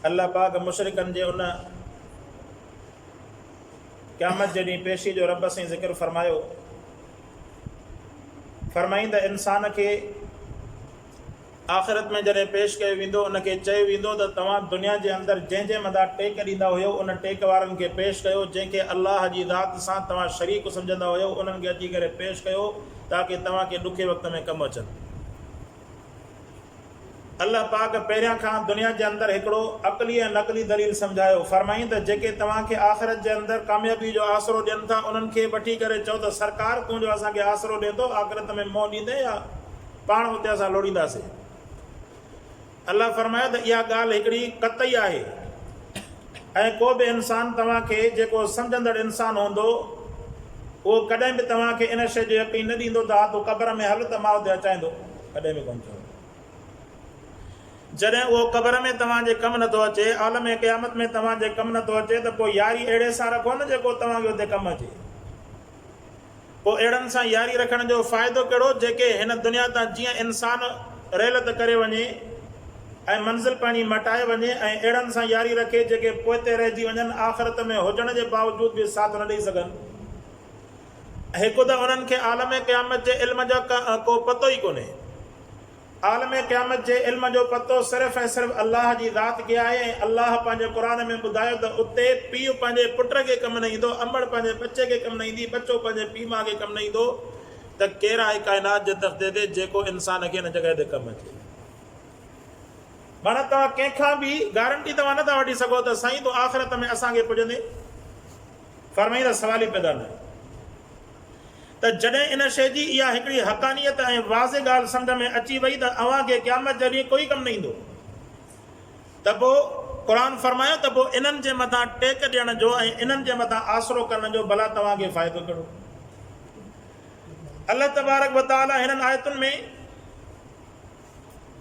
الله پاڪ مشرڪن جي ان قيامت جي ڏينهن پيشي جو رب سائين ذڪر فرمايو. فرمائين ته انسان کي آخرت ۾ جڏهن پيش ڪيو ويندو ان کي چيو ويندو ته توهان دنيا جي اندر جنهن جنهن مٿان ٽيڪ ڏيندا هيو ان ٽيڪ وارن کي پيش ڪيو، جنهن کي الله جي ذات سان توهان شريڪ سمجهندا هيو انهن کي اچي ڪري پيش ڪيو تاڪه توهان کي ڏکي وقت ۾ ڪم اچن. الله پاڪ پهريان کان دنيا جي اندر هڪڙو عقلي ۽ نقلي دليل سمجهايو. فرمائين ته جيڪي توهان کي آخرت جي اندر ڪاميابي جو آسرو ڏين ٿا انهن کي وٺي ڪري چئو ته سرڪار تون جو اسان کي آسرو ڏين ٿو آخرت ۾ منهن ڏيندين يا پاڻ اتي اسان لوڙينداسين. الله فرمايو ته اها ڳالهه هڪڙي قطعي آهي ۽ ڪو به انسان توهان کي جيڪو سمجهندڙ انسان هوندو اهو ڪڏهن به توهان کي ان شيء جو يقين نه ڏيندو ته ها تون قبر ۾ هل ته مان اتي اچائيندو ڪڏهن به ڪونه چوندو. جڏهن اهو قبر ۾ توهان جي ڪم نٿو اچي، عالم قيامت ۾ توهان جي ڪم نٿو اچي ته پوء ياري اهڙي سان رکو نه جيڪو توهان کي اتي ڪم اچي. پوء اهڙن سان ياري رکڻ جو فائدو ڪهڙو جيڪي هن دنيا تان جيئن انسان رحلت ڪري وڃي ۽ منزل پنهنجي مٽائي وڃي ۽ اهڙن سان ياري رکي جيڪي پوئتي رهجي وڃن آخرت ۾ هجڻ جي باوجود به ساٿ نه ڏئي سگهن. هڪ ته انهن کي عالم قيامت جي علم جو ڪو پتو ئي ڪونهي. عالم قيامت جي علم جو پتو صرف ۽ صرف الله جي ذات کي آهي ۽ الله پنهنجي قرآن ۾ ٻڌايو ته اتي پيء پنهنجي پٽ کي ڪم نه ايندو، امڙ پنهنجي ٻچي کي ڪم نه ايندي، ٻچو پنهنجي پيء ماء کي ڪم نه ايندو ته ڪير آهي ڪائنات جي تختي تي جيڪو انسان کي ان جڳهه تي ڪم اچي. معنيٰ توهان ڪنهن کان به گارنٽي توهان نه ٿا وٺي سگهو ته سائين تون آخرت ۾ اسان کي پڄندين؟ فرمائين ته سوال ئي پيدا نه. ته جڏهن ان شيء جي اها هڪڙي حقانيت ۽ واضح ڳالهه سمجهه ۾ اچي وئي ته اوهان کي قيامت جي ڏينهن ڪوئي ڪم نه ايندو ته پوء قرآن فرمايو ته پوء انهن جي مٿان ٽيڪ ڏيڻ جو ۽ انهن جي مٿان آسرو ڪرڻ جو ڀلا توهان کي فائدو ڪهڙو؟ الله تبارڪ و تعالي هنن آيتن ۾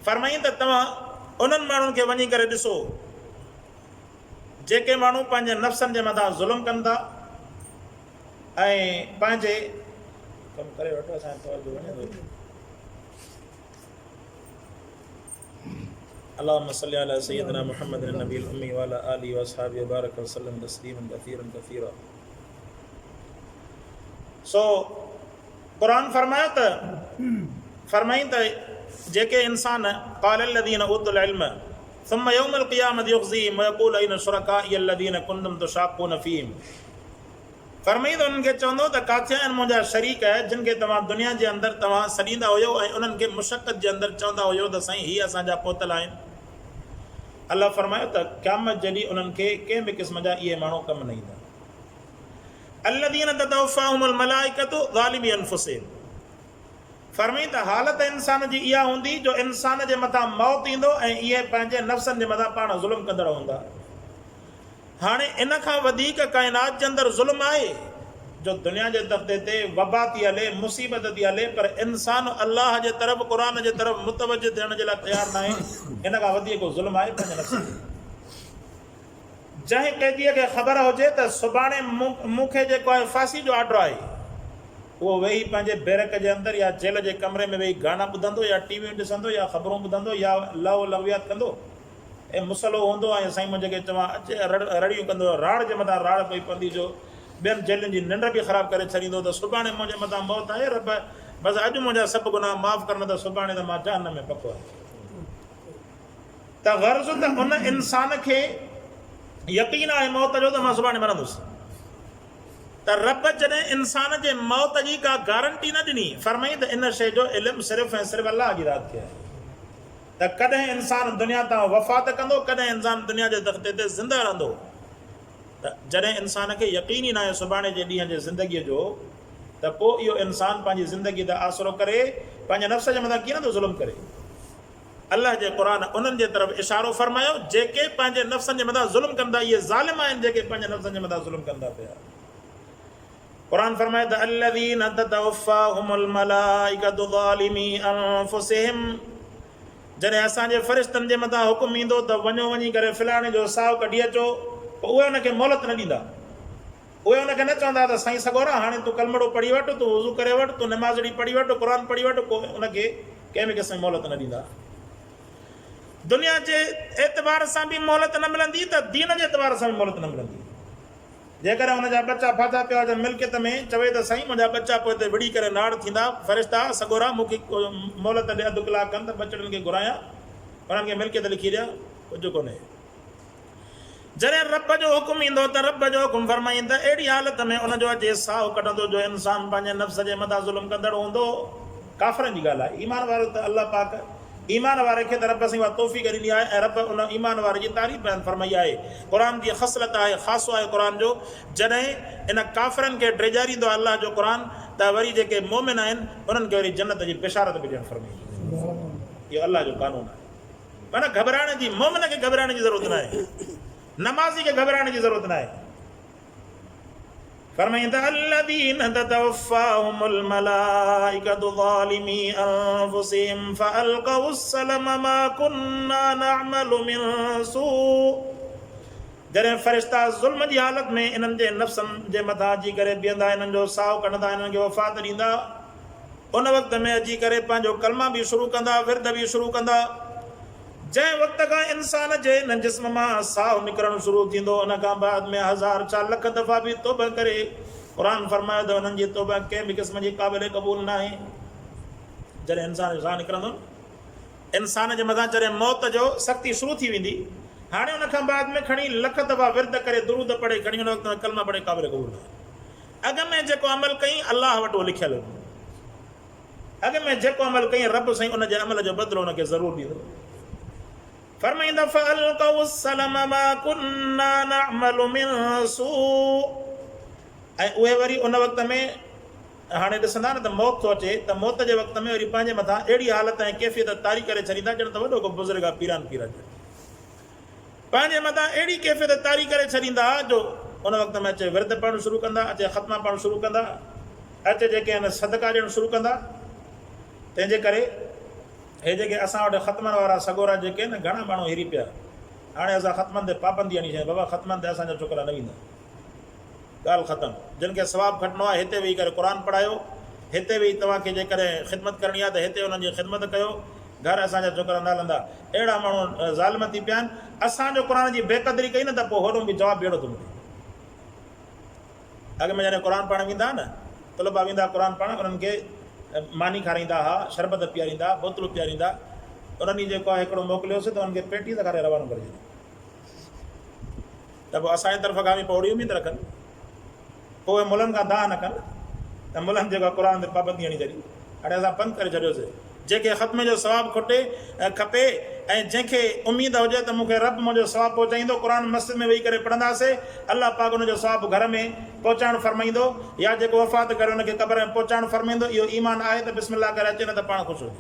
فرمائين ته توهان انهن ماڻهن کي وڃي ڪري ڏسو جيڪي ماڻهو پنهنجي نفسن جي مٿان ظلم ڪن ٿا ۽ پنهنجي ڪم ڪري وٺو اسان توجه وڃي ٿو. اللهم صل على سيدنا محمد النبي الامي وعلى اله واصحابه وبارك وسلم تسليما كثيرا كثيرا. سو قرآن فرمايو ته فرمائين ته جيڪي انسان قال الذين اوتوا العلم ثم يوم القيامة يخزيهم ويقول اين شركائي الذين كنتم تشاقون فيهم فرمائي ته انهن کي چوندو ته ڪاٿي آهن منهنجا شريڪ جن کي توهان دنيا جي اندر توهان سڏيندا هيو ۽ انهن کي مشقت جي اندر چوندا هيو ته سائين هي اسان جا پهتل آهن. الله فرمايو ته قيامت جي ڏينهن انهن کي ڪنهن به قسم جا اهي ماڻهو ڪم نه ايندا. الذين تتوفاهم الملائڪة ظالمي انفسهم فرمائي ته حالت انسان جي اها هوندي جو انسان جي مٿان موت ايندو ۽ اهي پنهنجي نفسن جي مٿان پاڻ ظلم ڪندڙ هوندا. هاڻي ان کان وڌيڪ ڪائنات جي اندر ظلم آهي جو دنيا جي تختي تي وبا ٿي هلي، مصيبت ٿي هلي پر انسان الله جي طرف، قرآن جي طرف متوجه ٿيڻ جي لاء تيار ناهي، ان کان وڌيڪ ڪو ظلم آهي پنهنجي نفس تي؟ جنهن قيديء کي خبر هجي ته سڀاڻي مون کي جيڪو آهي ڦاسي جو آرڊر آهي، اهو ويهي پنهنجي بيرڪ جي اندر يا جيل جي ڪمري ۾ ويهي گانا ٻڌندو يا ٽي ويون ڏسندو يا خبرون ٻڌندو يا لهو لغويات ڪندو. ۽ مسئلو هوندو ۽ سائين منهنجي کي چوان اچ رڙ رڙيون ڪندو راڙ جي مٿان راڙ پئي پوندي جو ٻين جيلين جي ننڊ به خراب ڪري ڇڏيندو ته سڀاڻي منهنجي مٿان موت آهي رب بس اڄ منهنجا سڀ گناهه معاف ڪر نه ته سڀاڻي ته مان جهنم ۾ پڪو آهيان. ته غرض ته ان انسان کي يقين آهي موت جو ته مان سڀاڻي مرندس ته رب جڏهن انسان جي موت جي ڪا گارنٽي نه ڏني فرمائين ته ان شيء جو علم صرف ۽ صرف الله جي ذات کي آهي. ته ڪڏهن انسان دنيا تان وفات ڪندو، ڪڏهن انسان دنيا جي تختي تي زنده رهندو. ته جڏهن انسان کي يقين ئي ناهي سڀاڻي جي ڏينهن جي زندگيء جو ته پوء اهو انسان پنهنجي زندگيء تي آسرو ڪري پنهنجي نفس جي مٿان ڪيئن نه ٿو ظلم ڪري. الله جي قرآن انهن جي طرف اشارو فرمايو جيڪي پنهنجي نفسن جي مٿان ظلم ڪن ٿا، اهي ظالم آهن جيڪي پنهنجي نفسن جي مٿان ظلم ڪن ٿا پيا. قرآن فرمائي ته الذين تتوفاهم الملائڪة ظالمي انفسهم جڏهن اسان جي فرشتن جي مٿان حڪم ايندو ته وڃو وڃي ڪري فلاڻي جو ساهه ڪڍي اچو پوء اهي ان کي مهلت نه ڏيندا. اهي ان کي نه چوندا ته سائين سڳورا هاڻي تون ڪلمڙو پڙهي وٺ، تون وضو ڪري وٺ، تون نمازڙي پڙهي وٺ، قرآن پڙهي وٺ، ڪو ان کي ڪنهن به قسم جي مهلت نه ڏيندا. دنيا جي اعتبار سان به مهلت نه ملندي ته دين جي اعتبار سان به مهلت نه ملندي. جيڪڏهن هن جا ٻچا ڦاٿا پيا هجن ملڪيت ۾، چوي ته سائين منهنجا ٻچا پوئتي وڙهي ڪري ناڙ ٿيندا، فرشتا سڳورا مون کي مهلت ڏي اڌ ڪلاڪ کن ته ٻچڙن کي گهرايان، انهن کي ملڪيت لکي ڏيان، ڪجهه ڪونهي. جڏهن رب جو حڪم ايندو ته رب جو حڪم فرمائين ته اهڙي حالت ۾ ان جو اچي ساهه ڪڍندو جو انسان پنهنجي نفس جي مٿان ظلم ڪندڙ هوندو. ڪافرن جي ڳالهه آهي، ايمان وارو ته الله پاڪ ايمان واري کي ته رب سائين اها توفيق ڏني آهي ۽ رب ان ايمان واري جي تعريف بيان فرمائي آهي. قرآن جي خصلت آهي، خاصو آهي قرآن جو، جڏهن ان ڪافرن کي ڊيڄاريندو آهي الله جو قرآن ته وري جيڪي مؤمن آهن انهن کي وري جنت جي بشارت به ڏيڻ فرمائيندو آهي. اهو الله جو قانون آهي. معنيٰ گهٻرائڻ جي، مؤمن کي گهٻرائڻ جي ضرورت ناهي، نمازي کي گهٻرائڻ جي ضرورت ناهي. فرمائين ٿا الذين تتوفاهم الملائڪة ظالمي انفسهم فالقوا السلم ما كنا نعمل من سوء جڏهن فرشتا ظلم جي حالت ۾ انهن جي نفسن جي مٿان اچي ڪري بيهندا انهن جو ساهه ڪڍندا انهن کي وفات ڏيندا ان وقت ۾ اچي ڪري پنهنجو ڪلمه به شروع ڪندا، ورد به شروع ڪندا. جنهن وقت کان انسان جي ان جسم مان ساهه نڪرڻ شروع ٿيندو ان کان بعد ۾ هزار ڇا لک دفعا به توبه ڪري، قرآن فرمايو ته انهن جي توبه ڪنهن به قسم جي قابل قبول ناهي. جڏهن انسان جو ساهه نڪرندو نه انسان جي مٿان جڏهن موت جو سختي شروع ٿي ويندي هاڻي ان کان بعد ۾ کڻي لک دفعا ورد ڪري درود پڙهي کڻي ان وقت ۾ ڪلمه پڙهي قابل قبول ناهي. اڳ ۾ جيڪو عمل ڪئين الله وٽ اهو لکيل هوندو. اڳ ۾ جيڪو عمل ڪئين رب سائين ان جي عمل جو بدلو ان کي ضرور ڏيندو. فرمائيندا فالقوا السلم ما كنا نعمل من سوء ۽ اهي وري ان وقت ۾ هاڻي ڏسندا نه ته موت ٿو اچي ته موت جي وقت ۾ وري پنهنجي مٿان اهڙي حالت ۽ ڪيفيت طاري ڪري ڇڏيندا ڄڻ ته وڏو ڪو بزرگ آ پيران پير آ ڄڻ پنهنجي مٿان اهڙي ڪيفيت طاري ڪري ڇڏيندا جو ان وقت ۾ اچي ورد پڙهڻ شروع ڪندا، اچي ختما پڙهڻ شروع ڪندا، اچي جيڪي آهن صدقا ڏيڻ شروع ڪندا. تنهن جي ڪري هي جيڪي اسان وٽ ختمن وارا سڳورا جيڪي آهن گهڻا ماڻهو هري پيا. هاڻي اسان ختمن تي پابندي هڻي ڇڏي بابا ختمن تي اسان جا ڇوڪرا نه ويندا. ڳالهه ختم. جن کي ثواب کٽڻو آهي هتي ويهي ڪري قرآن پڙهايو، هتي ويهي توهان کي جيڪڏهن خدمت ڪرڻي آهي ته هتي انهن جي خدمت ڪيو، گهر اسان جا ڇوڪرا نه هلندا. اهڙا ماڻهو ظالم ٿي پيا آهن. اسان جو قرآن جي بي قدري ڪئي نه ته پوء هوڏهون به جواب به اهڙو ٿو ملي. اڳ ۾ جڏهن قرآن پڙهڻ ويندا ها نه طلبا ويندا قرآن پڙهڻ انهن کي ماني کارائيندا ها، شربت پياريندا، بوتلون پياريندا. انهن ڏينهن جيڪو آهي هڪڙو موڪليوسين ته انهن کي پيٽيس کارائي روانو ڪري ڇڏيو. ته پوء اسان جي طرف کان به پوء اهڙي اميد رکن. پوء اهي ملن کان دانهن نه ڪن ته ملن جيڪو قرآن تي پابندي هڻي ڇڏي. هاڻي اسان بند ڪري ڇڏيوسي. جنهن کي ختمي جو ثواب کٽي کپي ۽ جنهن کي اميد هجي ته مون کي رب منهنجو ثواب پهچائيندو قرآن مسجد ۾ ويهي ڪري پڙهنداسي الله پاڪ ان جو ثواب گهر ۾ پهچائڻ فرمائيندو يا جيڪو وفات ڪري ان کي قبر ۾ پهچائڻ فرمائيندو اهو ايمان آهي ته بسم الله ڪري اچي نه ته پاڻ خوش هجي.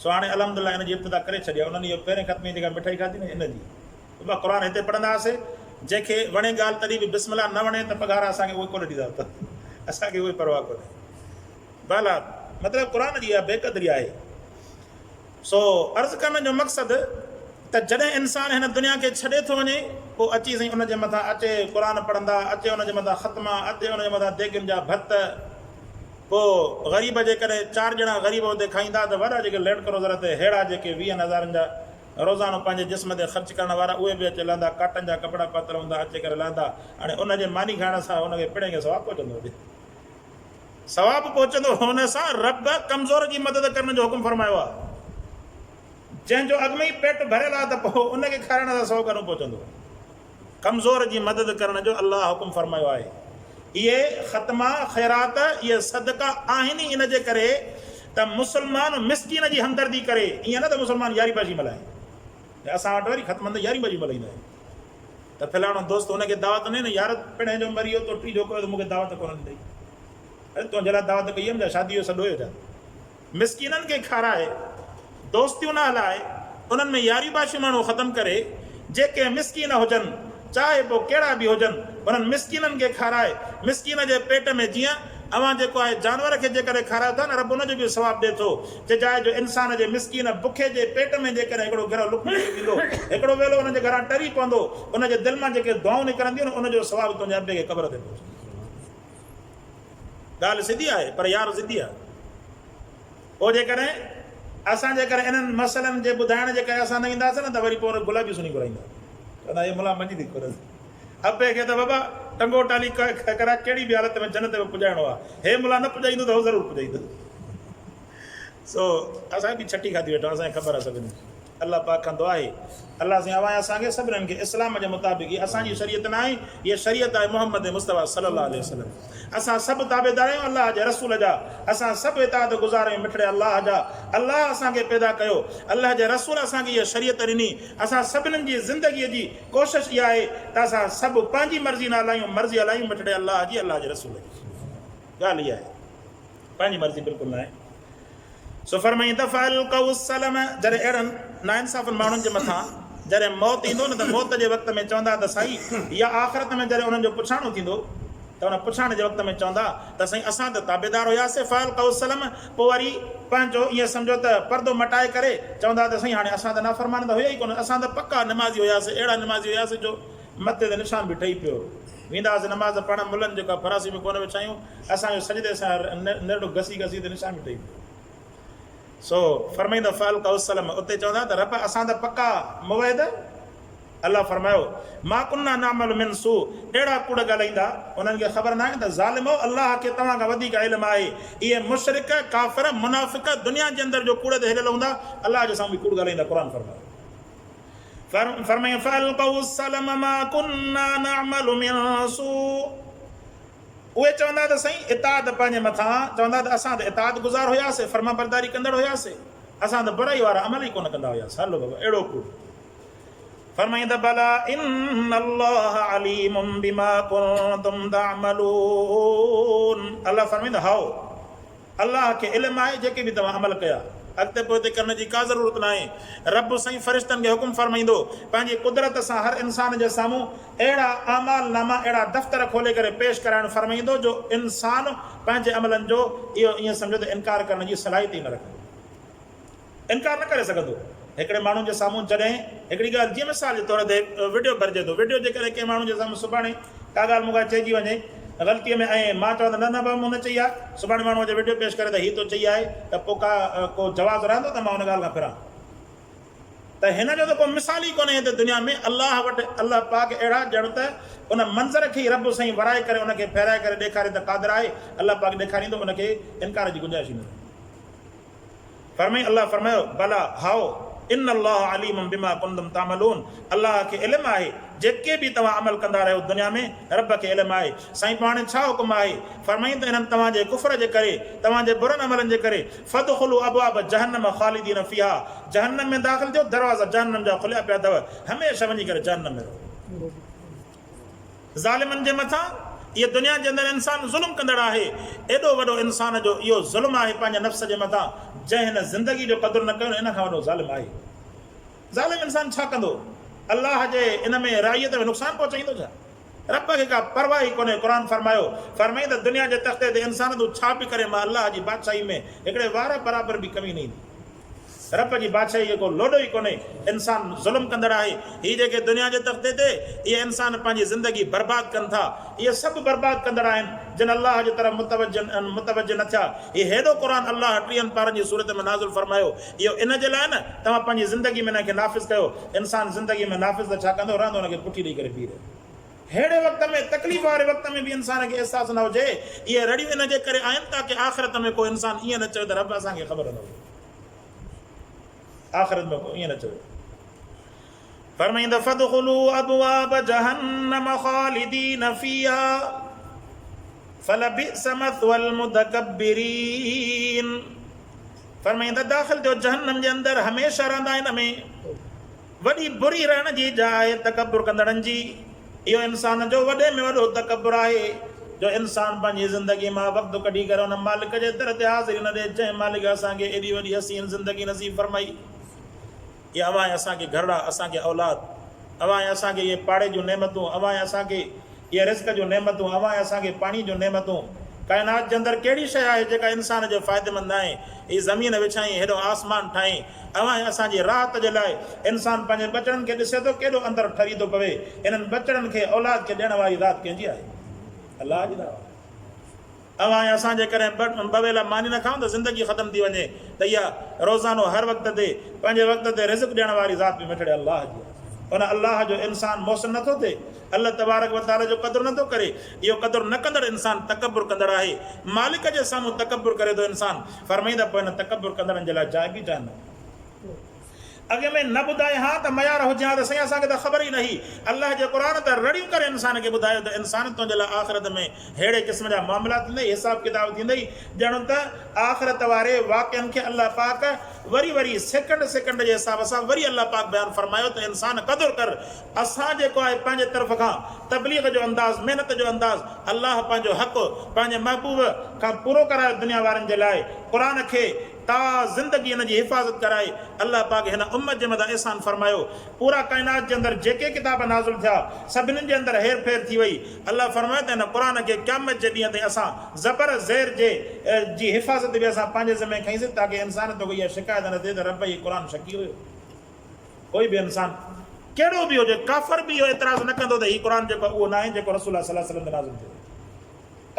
سو هاڻي الحمدلله ان جي ابتدا ڪري ڇڏي آهي. انهن اهو پهرين ختمي جيڪا مٺائي کاڌي نه ان جي. بابا قرآن هتي پڙهندا هئاسي جنهن کي وڻي ڳالهه تڏهن به بسم الله نه وڻي ته پگهار اسان کي اهي ڪونه ڏيندا ته اسان کي اهي پرواهه ڪونهي. بهرحال مطلب قرآن جي اها بي قدري آهي. سو عرض ڪرڻ جو مقصد ته جڏهن انسان هن دنيا کي ڇڏي ٿو وڃي پوء اچي سائين ان جي مٿان اچي قرآن پڙهندا اچي ان جي مٿان ختما اچي ان جي مٿان ديڳين جا ڀت پوء غريب جيڪڏهن چار ڄڻا غريب اتي کائيندا ته وڏا جيڪي لينڊ ڪروزر تي ههڙا جيڪي ويهن هزارن جا روزانو پنهنجي جسم تي خرچ ڪرڻ وارا اهي به اچي لهندا ڪاٽن جا ڪپڙا پاتل هوندا اچي ڪري لهندا هاڻي ان جي ماني کائڻ سان ان کي پڻهين کي ثواب پهچندو هجي ثواب پهچندو هن سان رب ڪمزور جي مدد ڪرڻ جو حڪم فرمايو آهي جنهن جو اڳ ۾ ئي پيٽ ڀريل آهي ته پوء ان کي کارائڻ سان سو گهڻو پهچندو ڪمزور جي مدد ڪرڻ جو الله حڪم فرمايو آهي. اهي ختما، خيرات، اهي صدقا آهن ئي ان جي ڪري ته مسلمان مسڪين جي همدردي ڪري، ائين نه ته مسلمان ياري بازي ملهائي. اسان وٽ وري ختمن تي ياري بازي ملهائيندا آهن ته فلاڻو دوست هن کي دعوت نه ڏني، يار پڻهين جو مري ويو تو ٽيجهو ڪيو ته مون کي دعوت ڪونه ڏنئي. اري تنهنجي لاء دعوت ڪئي هيم ڇا شادي جو سڏ هيو ڇا؟ مسڪينن کي کارائي، دوستيون نه هلائي، انهن ۾ ياري باشيون ماڻهو ختم ڪري، جيڪي مسڪين هجن، چاهي پوء ڪهڙا به هجن، انهن مسڪينن کي کارائي، مسڪين جي پيٽ ۾ جيئن اوهان جيڪو آهي جانور کي جيڪڏهن کارايو ٿا نه رب ان جو به ثواب ڏئي ٿو، چجاء جو انسان جي مسڪين بکي جي پيٽ ۾ جيڪڏهن هڪڙو گرهه لقمو به ويندو، هڪڙو ويلو ان جي گهران ٽري پوندو، ان جي دل مان جيڪي دعائون نڪرنديون ان جو ثواب تنهنجي ابي کي قبر تي پهچندو. ڳالهه سڌي آهي پر يار ضدي آهي. پوء جيڪڏهن اسان جيڪڏهن انهن مسئلن جي ٻڌائڻ جي ڪري اسان نه اينداسين نه ته وري پوء گلابي سني گهرائيندا. چوندا هي ملا مڃيندي ڪونه. ابي کي ته بابا ٽنگو ٽالي ڪرائي ڪهڙي به حالت ۾ جنت ۾ پڄائڻو آهي. هي ملا نه پڄائيندو ته هو ضرور پڄائيندو. سو اسان به ڇٽي کاڌي ويٺا آهيون اسان کي خبر آهي سڀني جي. الله پاڪ کان دعا آهي الله سائين اوهان ۽ اسان کي سڀنن کي اسلام جي مطابق هي اسان جي شريعت نه آهي هي شريعت آهي محمد مصطفيٰ صلي الله عليه وسلم اسان سڀ تابعدار آهيون الله جي رسول جا اسان سڀ اطاعت گذار آهيون مٺڙي الله جا الله اسان کي پيدا ڪيو الله جي رسول اسان کي هي شريعت ڏني اسان سڀنن جي زندگي جي ڪوشش اها آهي ته اسان سڀ پنهنجي مرضي نه هلايون مرضي هلايون مٺڙي الله جي الله جي رسول جي ڳالهه اها آهي پنهنجي مرضي بلڪل ناهي. سو فرمائين ته فالقوا السلم جڏهن اهڙن ناانصافن ماڻهن جي مٿان جڏهن موت ايندو نه ته موت جي وقت ۾ چوندا ته سائين يا آخرت ۾ جڏهن انهن جو پڇاڻو ٿيندو ته ان پڇاڻي جي وقت ۾ چوندا ته سائين اسان ته تابعدار هياسي فالقوا السلم پوء وري پنهنجو ائين سمجهو ته پردو مٽائي ڪري چوندا ته سائين هاڻي اسان ته نافرمان ته هيا ئي ڪونه اسان ته پڪا نمازي هياسي اهڙا نمازي هياسي جو مٿي تي نشان به ٺهي پيو ويندا هئاسي نماز پڙهڻ ملن جيڪا فراسي ۾ ڪونه وڇايون اسان جو سجدي سان نرڙ گسي گسي ته نشان به ٺهي پيو. سو فرمائيندو فالقوا السلم اتي چوندا ته رب اسان ته پڪا موحد. الله فرمايو ما ڪنا نعمل من سوء اهڙا ڪوڙ ڳالهائيندا انهن کي خبر ناهي ته ظالمو الله کي توهان کان وڌيڪ علم آهي. اهي مشرڪ، ڪافر، منافق دنيا جي اندر جو ڪوڙ تي هليل هوندا الله جي سامهون به ڪوڙ ڳالهائيندا قرآن فرمايو. فرمايو فالقوا السلم ما ڪنا نعمل من سوء اهي چوندا ته سائين اطاعت پنهنجي مٿان چوندا ته اسان ته اطاعت گذار هياسي، فرمانبرداري ڪندڙ هياسي، اسان ته برائي وارا عمل ئي ڪونه ڪندا هياسي. هلو بابا اهڙو ڪوڙ. فرمائين ته بليٰ ان الله عليم بما ڪنتم تعملون الله فرمائين ته هائو الله کي علم آهي جيڪي به توهان عمل ڪيا. اڳتي پوئتي ڪرڻ جي ڪا ضرورت ناهي. رب سائين فرشتن کي حڪم فرمائيندو، پنهنجي قدرت سان هر انسان جي سامهون اهڙا اعمال ناما، اهڙا دفتر کولي ڪري پيش ڪرائڻ فرمائيندو جو انسان پنهنجي عملن جو اهو ائين سمجهو ته انڪار ڪرڻ جي صلاحيت ئي نه رکندو. انڪار نه ڪري سگهندو. هڪڙي ماڻهو جي سامهون جڏهن هڪڙي ڳالهه جيئن مثال جي طور تي وڊيو ڀرجي ٿو، وڊيو جيڪڏهن ڪنهن ماڻهو جي سامهون سڀاڻي ڪا ڳالهه مون کان چئجي وڃي غلطيء ۾ ۽ مان چوان ته نه نه بابا مون نه چئي آهي، سڀاڻي ماڻهو اچي وڊيو پيش ڪري ته هي تو چئي آهي ته پوء ڪا ڪو جواز رهندو ته مان ان ڳالهه کان ڦران؟ ته هن جو ته ڪو مثال ئي ڪونهي هتي دنيا ۾ الله وٽ الله پاڪ اهڙا ڄڻ ته ان منظر کي ئي رب سائين ورائي ڪري ان کي ڦيرائي ڪري ڏيکاري ته قادر آهي الله پاڪ ڏيکاريندو ان کي انڪار جي گنجائش ئي نه رهندي. فرمائي الله فرمايو، بليٰ، هائو، ان الله عليم بما ڪنتم تعملون الله کي علم آهي جيڪي به توهان عمل ڪندا رهيو دنيا ۾ رب کي علم آهي. سائين پوء هاڻي ڇا حڪم آهي؟ فرمائين ته انهن توهان جي ڪفر جي ڪري، توهان جي برن عملن جي ڪري، فادخلوا ابواب جهنم خالدين فيها جهنم ۾ داخل ٿيو، دروازا جهنم جا کليا پيا اٿو، هميشه وڃي ڪري جهنم ۾ رهو. ظالمن جي مٿان، اهي دنيا جي اندر انسان ظلم ڪندڙ آهي، ايڏو وڏو انسان جو اهو ظلم آهي پنهنجي نفس جي مٿان، جنهن هن زندگي جو قدر نه ڪيو ان کان وڏو ظالم آهي. ظالم انسان ڇا ڪندو؟ الله جي ان ۾ رعيت ۾ نقصان پهچائيندو ڇا؟ رب کي ڪا پرواهه ئي ڪونهي. قرآن فرمايو، فرمائين ته دنيا جي تختي تي انسان تون ڇا به ڪرين مان الله جي بادشاهي ۾ هڪڙي وار برابر به ڪمي نه ايندي. رب جي بادشاهي کي ڪو لوڏو ئي ڪونهي. انسان ظلم ڪندڙ آهي. هي جيڪي دنيا جي تختي تي اهي انسان پنهنجي زندگي برباد ڪن ٿا. اهي سڀ برباد ڪندڙ آهن جن الله جي طرف متوجه نه ٿيا. هي هيڏو قرآن الله ٽيهن پارن جي صورت ۾ نازل فرمايو. اهو ان جي لاء نه توهان پنهنجي زندگي ۾ ان کي نافذ ڪيو. انسان زندگي ۾ نافذ ته ڇا ڪندو رهندو ان کي پٺي ڏئي ڪري بيهي رهيو. ههڙي وقت ۾ تڪليف واري وقت ۾ به انسان کي احساس نه هجي، اهي رڙيون ان جي ڪري آهن تاڪه آخرت ۾ ڪو انسان ائين نه چوي ته رب اسان کي خبر نه هئي. آخرت ۾ ڪو ائين نه چوي. فرمائيندو فادخلوا ابواب جهنم خالدين فيها فلبئس مثوى المتڪبرين فرمائيندو داخل ٿيو جهنم جي اندر هميشه رهندا ان ۾ وڏي بري رهڻ جي جاء آهي تڪبر ڪندڙن جي. اهو انسان جو وڏي ۾ وڏو تڪبر آهي جو انسان پنهنجي زندگي مان وقت ڪڍي ڪري ان مالڪ جي در تي حاضري نه ڏئي جنهن مالڪ اسان کي ايڏي وڏي حسين زندگي نصيب فرمائي. اهي اوهان ۽ اسان کي گهرڙا، اسان کي اولاد، اوهان ۽ اسان کي اهي پاڙي جون نعمتون، اوهان ۽ اسان کي اهي رزق جون نعمتون، اوهان ۽ اسان کي پاڻي جون نعمتون، ڪائنات جي اندر ڪهڙي شيء آهي جيڪا انسان جي فائديمند ناهي؟ هي زمين وڇائين، هيڏو آسمان ٺاهين، اوهان ۽ اسان جي راحت جي لاء. انسان پنهنجي ٻچڙن کي ڏسي ٿو ڪيڏو اندر ٺري ٿو پوي. انهن ٻچڙن کي، اولاد کي ڏيڻ واري ذات ڪنهن جي آهي؟ الله جي ذات آهي. اوهان ۽ اسان جيڪڏهن ٻه ويلا ماني نه کائون ته زندگي ختم ٿي وڃي ته اها روزانو هر وقت تي پنهنجي وقت تي رزق ڏيڻ واري ذات به مٺڙي الله جي آهي. ان الله جو انسان محسن نه ٿو ٿئي، الله تبارڪ و تعالي جو قدر نه ٿو ڪري. اهو قدر نه ڪندڙ انسان تڪبر ڪندڙ آهي. مالڪ جي سامهون تڪبر ڪري ٿو انسان. فرمائين ته پوء ان تڪبر ڪندڙن جي لاء جاء به جهنم آهي. اڳ ۾ نه ٻڌائي ها ته ميار هجي ها ته سائين اسان کي ته خبر ئي نه هئي. الله جي قرآن ته رڙيون ڪري انسان کي ٻڌايو ته انسان تنهنجي لاء آخرت ۾ ههڙي قسم جا معاملا ٿيندئي، حساب ڪتاب ٿيندئي، ڄڻ ته آخرت واري واقعن کي الله پاڪ وري وري سيڪنڊ سيڪنڊ جي حساب سان وري الله پاڪ بيان فرمايو ته انسان قدر ڪر اسان جيڪو آهي پنهنجي طرف کان تبليغ جو انداز محنت جو انداز الله پنهنجو حق پنهنجي محبوب کان پورو ڪرايو دنيا وارن جي لاء قرآن کي تا زندگي ان جي حفاظت ڪرائي الله پاڪ هن امت جي مٿان احسان فرمايو پورا ڪائنات جي اندر جيڪي ڪتاب نازل ٿيا سڀنين جي اندر هير ڦير ٿي وئي الله فرمايو ته هن قرآن کي قيامت جي ڏينهن تائين اسان زبر زير جي جي حفاظت به اسان پنهنجي ذمي کنئي سين تاڪه انسان توکي اها شڪايت نه ٿئي ته رب هي قرآن شڪي هيو ڪوئي به انسان ڪهڙو به هجي ڪافر به اهو اعتراض نه ڪندو ته هي قرآن جيڪو اهو ناهي جيڪو رسول الله صلي الله عليه وسلم تي نازل ٿيو.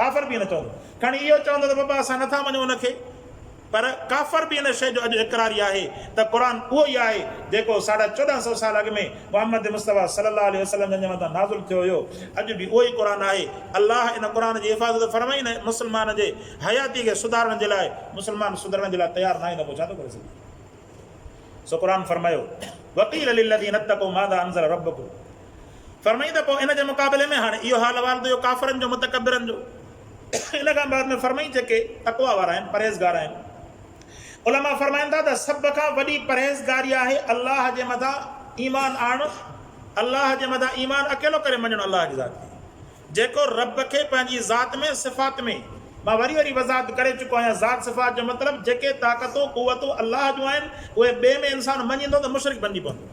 ڪافر به نه چوندو. کڻي اهو چوندو ته بابا اسان نٿا مڃون ان کي. پر ڪافر به ان شيء جو اڄ اقراري آهي ته قرآن اهو ئي آهي جيڪو ساڍا 14 سئو سال اڳ ۾ محمد مصطفيٰ صلي الله عليه وسلم جن جي مٿان نازل ٿيو هيو. اڄ به اهو ئي قرآن آهي. الله ان قرآن جي حفاظت فرمائي نه مسلمان جي حياتي کي سڌارڻ جي لاء مسلمان سڌرڻ جي لاء تيار ناهي ته پوء ڇا ٿو ڪري سگهي. سو قرآن فرمايو، وقيل للذين اتقوا ماذا انزل ربڪم فرمائين ته پوء ان جي مقابلي ۾ هاڻي اهو حال احوال ته اهو ڪافرن جو متڪبرن جو ان کان بعد ۾ فرمائين جيڪي تقويٰ وارا آهن پرهيزگار آهن علماء فرمائن ٿا ته سڀ کان وڏي پرهيزگاري آهي الله جي مٿان ايمان آڻڻ الله جي مٿان ايمان اڪيلو ڪري مڃڻ الله جي ذات کي جيڪو رب کي پنهنجي ذات ۾ صفات ۾ مان وري وري وضاحت ڪري چڪو آهيان ذات صفات جو مطلب جيڪي طاقتون قوتون الله جون آهن اهي ٻئي ۾ انسان مڃيندو ته مشرڪ بنجي پوندو.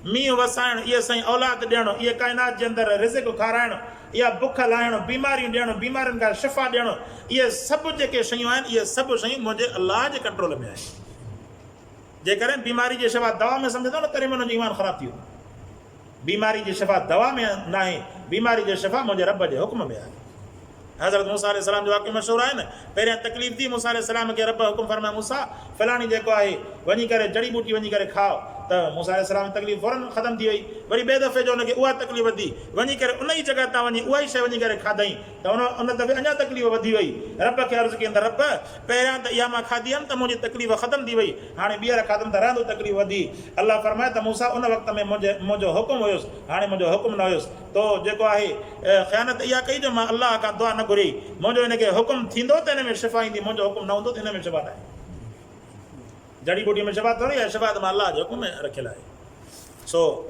مينهن وسائڻ، اهي سائين اولاد ڏيڻ، اهي ڪائنات جي اندر رزق کارائڻ، اها بک لاهڻ، بيماريون ڏيڻ، بيمارين کان شفا ڏيڻ، اهي سڀ جيڪي شيون آهن، اهي سڀ شيون منهنجي الله جي ڪنٽرول ۾ آهن. جيڪڏهن بيماري جي شفا دوا ۾ سمجهندو نه تڏهن به ان جو ايمان خراب ٿي ويندو. بيماري جي شفا دوا ۾ ناهي، بيماري جي شفا منهنجي رب جي حڪم ۾ آهي. حضرت موسيٰ عليه السلام جو واقعو مشهور آهي نه، پهريان تڪليف ٿي، موسيٰ عليه السلام کي رب حڪم فرمايو موسيٰ! فلاڻي جيڪو آهي، وڃي ڪري جڙي ٻوٽي وڃي ڪري کاء ته موسيٰ عليه السلام جي تڪليف فوراً ختم ٿي وئي، وري ٻئي دفعي جو ان کي اها تڪليف ٿي، وڃي ڪري ان ئي جڳهه تان وڃي اها ئي شيء وڃي ڪري کاڌائين ته ان ان دفعي اڃا تڪليف وڌي وئي، رب کي عرض ڪيائين ته رب! پهريان ته اها مان کاڌي هيم ته منهنجي تڪليف ختم ٿي وئي، هاڻي ٻيهر کاڌم ته رهندو تڪليف وڌي. الله فرمايو ته موسيٰ! ان وقت ۾ منهنجي منهنجو حڪم هيس، هاڻي منهنجو حڪم نه هيس. تو جيڪو آهي خيانت اها ڪئي جو مان الله کان دعا نه گهري. منهنجو هن کي حڪم ٿيندو ته هن ۾ شفا ايندي، منهنجو حڪم نه هوندو ته هن ۾ شفا ناهي. جڙي ٻوٽي ۾ شفا ٿوري آهي، شفا ته مان الله جي حڪم ۾ رکيل آهي. سو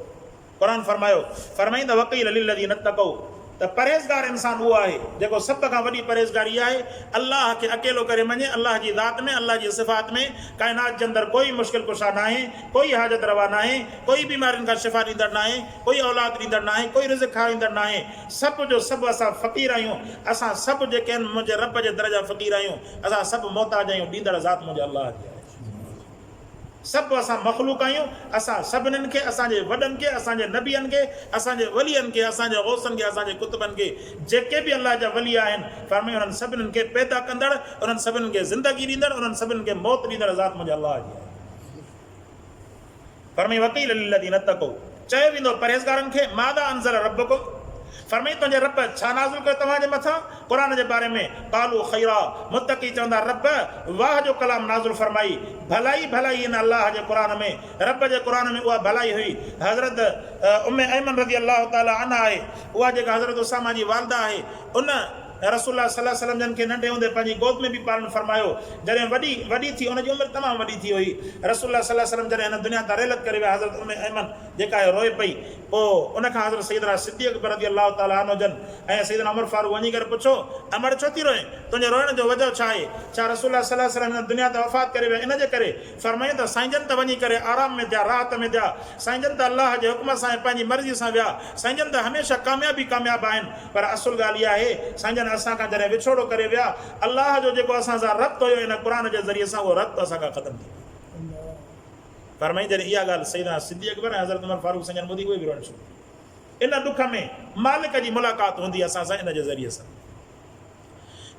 قرآن فرمايو، فرمائين ته وقيل للذين اتقوا ته پرهيزگار انسان اهو آهي جيڪو سڀ کان وڏي پرهيزگاري اها آهي الله کي اڪيلو ڪري مڃي، الله جي ذات ۾ الله جي صفات ۾ ڪائنات جي اندر ڪوئي مشڪل ڪشا ناهي، ڪوئي حاجت روا ناهي، ڪوئي بيمارين کان شفا ڏيندڙ ناهي، ڪوئي اولاد ڏيندڙ ناهي، ڪوئي رزق کارائيندڙ ناهي، سڀ جو سڀ اسان فقير آهيون، اسان سڀ جيڪي آهن منهنجي رب جي در جا فقير آهيون، اسان سڀ محتاج آهيون، ڏيندڙ ذات منهنجي الله جي آهي. سڀ اسان مخلوق آهيون، اسان سڀنين کي، اسان جي وڏن کي، اسان جي نبين کي، اسان جي ولين کي، اسان جي غوثن کي، اسان جي قطبن کي، جيڪي به الله جا ولي آهن، فرمايو انهن سڀنين کي پيدا ڪندڙ، انهن سڀنين کي زندگي ڏيندڙ، انهن سڀنين کي موت ڏيندڙ ذات منهنجي الله جي آهي. فرمائي وقيل للذين اتقوا چيو ويندو پرهيزگارن کي ماذا انزل ربڪم فرمائي تنهنجي رب ڇا نازل ڪيو توهان جي مٿان قرآن جي باري ۾ قالوا خيرا متقي چوندا رب واهه جو ڪلام نازل فرمائي ڀلائي ڀلائي ان الله جي قرآن ۾ رب جي قرآن ۾ اها ڀلائي هئي حضرت ام ايمن رضي الله تعالٰي عنها آهي اها جيڪا حضرت اسامه جي والده آهي ان رسول الله صلي الله عليه وسلم جن کي ننڍي هوندي پنهنجي گود ۾ به پالڻ فرمايو. جڏهن وڏي وڏي ٿي ان جي عمر تمام وڏي ٿي هئي. رسول الله صلي الله عليه وسلم جڏهن هن دنيا تان رحلت ڪري ويا حضرت ام ايمن جيڪا آهي روئي پئي. پوء ان کان حضرت سيدنا صديق اڪبر رضي الله تعالٰي عنه جن ۽ سيدنا عمر فاروق وڃي ڪري پڇيو، امڙ ڇو ٿي روئين؟ تنهنجي روئڻ جو وجهه ڇا آهي؟ ڇا رسول الله صلي الله عليه وسلم هن دنيا تان وفات ڪري ويا ان جي ڪري؟ فرمايائون ته سائين جن ته وڃي ڪري آرام ۾ ٿيا، راحت ۾ ٿيا. سائين جن ته الله جي حڪم سان ۽ پنهنجي مرضي سان ويا. سائين جن ته هميشه ڪامياب ئي ڪامياب آهن. پر اصل ڳالهه اها آهي، سائين جن اسان کان جڏهن وڇوڙو ڪري ويا، الله جو جيڪو اسان سان ربط هيو ان قرآن جي ذريعي سان اهو ربط اسان کان ختم ٿي ويو. فرمائين جڏهن اها ڳالهه سيدنا صديق اڪبر ۽ حضرت عمر فاروق سائين جن ٻڌي اهي به روئڻ شروع ٿي ويا. ان ڏک ۾ مالڪ جي ملاقات هوندي اسان سان ان جي ذريعي سان.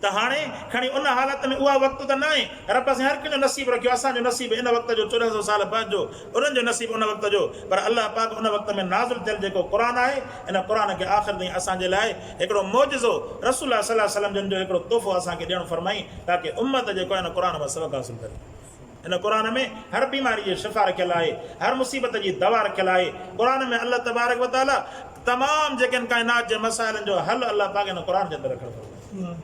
ته هاڻي کڻي ان حالت ۾ اها وقت ته ناهي، رب سائين هر ڪنهن جو نصيب رکيو، اسان جو نصيب ان وقت جو 14 سو سال بعد جو، انهن جو نصيب ان وقت جو، پر الله پاڪ ان وقت ۾ نازل ٿيل جيڪو قرآن آهي، ان قرآن کي آخر تائين اسان جي لاء هڪڙو معجزو رسول الله صلي الله عليه وسلم جن جو هڪڙو تحفو اسان کي ڏيڻ فرمائين تاڪه امت جيڪو آهي ان قرآن مان سبق حاصل ڪري. هن قرآن ۾ هر بيماري جي شفا رکيل آهي، هر مصيبت جي دوا رکيل آهي. قرآن ۾ الله تبارڪ و تعالي تمام جيڪي آهن ڪائنات جي مسائلن جو حل الله پاڪ هن قرآن جي اندر رکڻ فرمايو.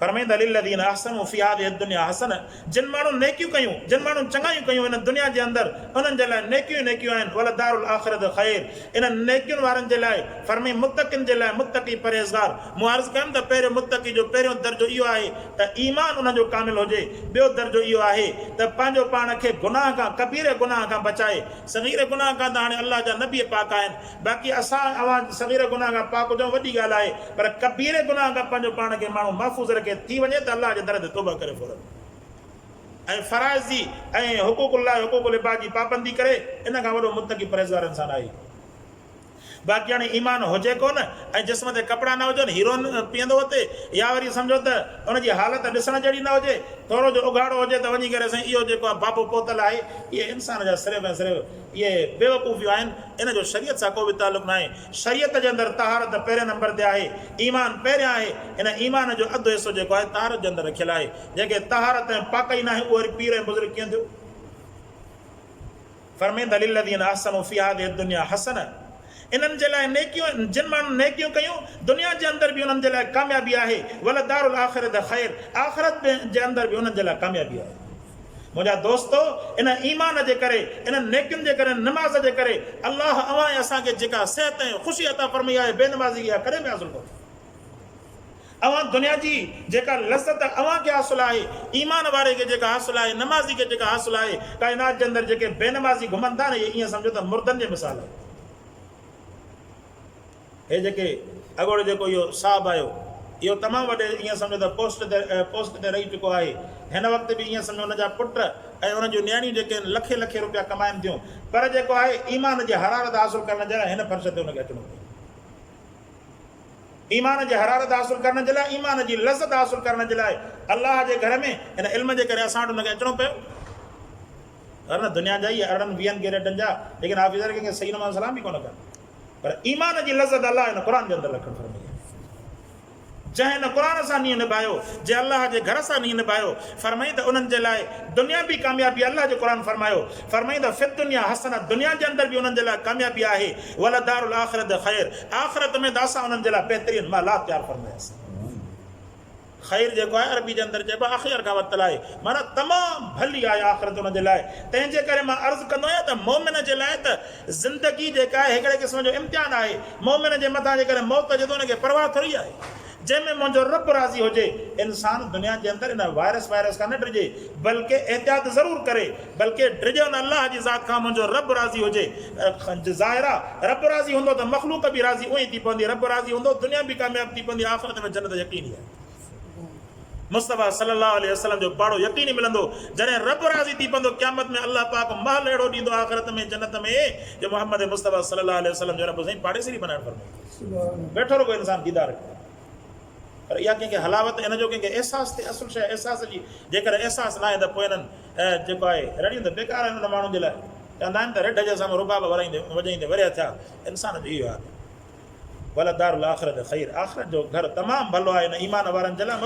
فرمائين ٿا للذين احسنوا في هذه الدنيا حسنه جن ماڻهن نيڪيون ڪيون، جن ماڻهن چڱايون ڪيون هن دنيا جي اندر انهن جي لاء نيڪيون ئي نيڪيون آهن ولدار الاخرة خير انهن نيڪين وارن جي لاء فرمائين متقين جي لاء متقي پرهيزگار مون عرض ڪيم ته پهريون متقي جو پهريون درجو اهو آهي ته ايمان ان جو ڪامل هجي، ٻيو درجو اهو آهي ته پنهنجو پاڻ کي گناهه کان، ڪبيري گناهه کان بچائي، صغيري گناهه کان ته هاڻي الله جا نبي پاڪ آهن، باقي اسان اوهان صغيري گناهه کان پاڪ هجون وڏي ڳالهه آهي، پر ڪبيري گناهه کان پنهنجو پاڻ کي ماڻهو محفوظ رکي، ٿي وڃي ته الله جي در تي توبه ڪري فورن ۽ فرائض جي ۽ حقوق الله حقوق العباد جي پابندي ڪري، ان کان وڏو متقي پرهيزگار انسان آهي ئي ڪونه. باقي هاڻي ايمان هجي ڪونه ۽ جسم تي ڪپڙا نه هجن، هيروئن پيئندو وتي يا وري سمجهو ته ان جي حالت ڏسڻ جهڙي نه هجي، ٿورو جو اگهاڙو هجي ته وڃي ڪري سائين اهو جيڪو آهي بابو پهتل آهي، اهي انسان جا صرف ۽ صرف اهي بيوقوفيون آهن، ان جو شريعت سان ڪو به تعلق ناهي. شريعت جي اندر طهارت پهرين نمبر تي آهي، ايمان پهريان آهي، ان ايمان جو اڌ حصو جيڪو آهي طهارت جي اندر رکيل آهي، جنهن کي طهارت ۽ پاڪائي ناهي اهو وري پير ۽ بزرگ ڪيئن ٿيو؟ فرمائين ٿا، للذين احسنوا في هذه الدنيا حسنه انهن جي لاء نيڪيون جن ماڻهن نيڪيون ڪيون دنيا جي اندر به انهن جي لاء ڪاميابي آهي ولدار الاخرة خير آخرت جي اندر به انهن جي لاء ڪاميابي آهي. منهنجا دوستو ان ايمان جي ڪري انهن نيڪين جي ڪري نماز جي ڪري الله اوهان ۽ اسان کي جيڪا صحت ۽ خوشي عطا فرمائي آهي بي نمازي اها ڪڏهن به حاصل ڪونه ٿيندي. اوهان دنيا جي جيڪا لذت اوهان کي حاصل آهي، ايمان واري کي جيڪا حاصل آهي، نمازي کي جيڪا حاصل آهي، ڪائنات جي اندر جيڪي بي نمازي گهمن ٿا نه اهي ائين سمجهو ته مردن جي مثال آهن. هي جيڪي اڳوڻو جيڪو اهو صاحب آيو اهو تمام وڏي ائين سمجهو ته پوسٽ تي پوسٽ تي رهي چڪو آهي. هن وقت به ائين سمجهو ان جا پٽ ۽ انهن جون نياڻيون جيڪي آهن لکين لکين روپيا ڪمائن ٿيون پر جيڪو آهي ايمان جي حرارت حاصل ڪرڻ جي لاء هن فرش تي ان کي اچڻو پيو. ايمان جي حرارت حاصل ڪرڻ جي لاء، ايمان جي لذت حاصل ڪرڻ جي لاء الله جي گهر ۾ هن علم جي ڪري اسان وٽ ان کي اچڻو پيو. ورنه دنيا جا ئي ارڙهن ويهن گريڊن جا ليڪن آفيسر ڪنهن کي صحيح نموني سلام به ڪونه ڪن. پر ايمان جي لذت الله هن قرآن جي اندر رکڻ فرمائي آهي. جنهن هن قرآن سان نينهن نڀايو، جنهن الله جي گهر سان نينهن نڀايو، فرمائين ته انهن جي لاء دنيا به ڪاميابي الله جو قرآن فرمايو، فرمائين ته في الدنيا حسنه دنيا جي اندر به انهن جي لاء ڪاميابي آهي، ولدار الاخرة خير آخرت ۾ ته اسان انهن جي لاء بهترين محلات تيار فرماياسين. خير جيڪو آهي عربي جي اندر چئبو آهي اخير کان ورتل آهي معنيٰ تمام ڀلي آهي آخرت ان جي لاء تنهن جي ڪري مان عرض ڪندو آهيان ته مؤمن جي لاء ته زندگي جيڪا آهي هڪڙي قسم جو امتحان آهي مؤمن جي مٿان جيڪڏهن موت اچي ٿو ان کي پرواهه ٿوري آهي جنهن ۾ منهنجو رب راضي هجي انسان دنيا جي اندر ان وائرس وائرس کان نه ڊڄي بلڪه احتياط ضرور ڪري بلڪه ڊڄي ان الله جي ذات کان منهنجو رب راضي هجي ظاهر آهي رب راضي هوندو ته مخلوق به راضي اونئي ٿي پوندي رب راضي هوندو دنيا به ڪامياب ٿي پوندي آخرت ۾ جنت يقيني آهي. مصطفيٰ صلي الله عليه وسلم جو پاڙو يقيني ملندو، جڏهن رب راضي ٿي پوندو قيامت ۾ الله پاڪ محل اهڙو ڏيندو آخرت ۾ جنت ۾ جو محمد مصطفيٰ صلي الله عليه وسلم جو رب سائين پاڙيسري بنائڻ فرمائيندو. ويٺو رڳو انسان ديدار ڪري پر اها ڪنهن کي حلاوت ان جو ڪنهن کي احساس ٿئي اصل شيء احساس جي جيڪڏهن احساس ناهي ته پوء انهن جيڪو آهي رڙيون ته بيڪار آهن ان ماڻهن جي لاء چوندا آهن ته رڍ جي سامهون رباب ورائيندي وڄائيندي ورهيه ٿيا انسان جو اهو حال آهي. ولدار الاخرة خير آخرت جو گهر تمام ڀلو آهي ان ايمان وارن جي لاء.